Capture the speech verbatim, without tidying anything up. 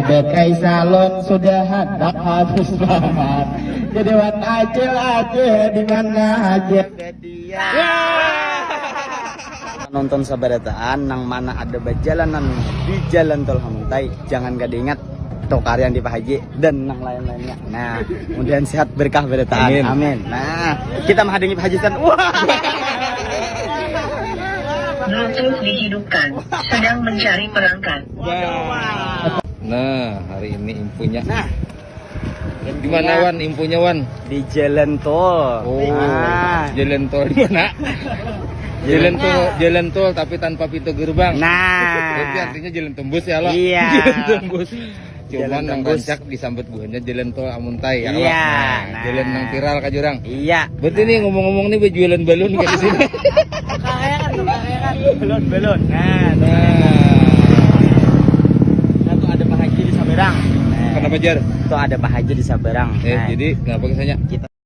Bekai salon sudah handak habis laman. Jadi wan acil acil di mana aja. Nonton sabarataan nang mana ada bajalanan di jalan tol Hamuntai, jangan kada ingat tukar yang di Pak Haji dan nang lain-lainnya. Nah, mudahan sehat berkah barataan. Amin. Amin. Nah, kita menghadungi Pak Haji Stan. Wah. Bluetooth dihidupkan. Sedang mencari perangkat. Nah, hari ini infonya. Nah, Di mana Wan infonya Wan? Di jalan tol. Oh, Ah, jalan tol di mana? Jalan tol, jalan tol tapi tanpa pintu gerbang. Berarti nah. Artinya jalan tembus ya lo? Iya. Jalan tembus. Cuman Jalan nang tembus. Rancak disambut buhannya jalan tol Amuntai ya lo? Iya, Nah, nah. Jalan nang viral kah jurang? Iya. Berarti nih ngomong-ngomong nih berjualan balon kayak di sini. Belon, belon. Nah, tuh. Nah, Nah, tuh ada Pak Haji di saberang. Nah, kenapa jar? Tuh ada Pak Haji di saberang. Eh, Nah, jadi kenapa kesannya? Kita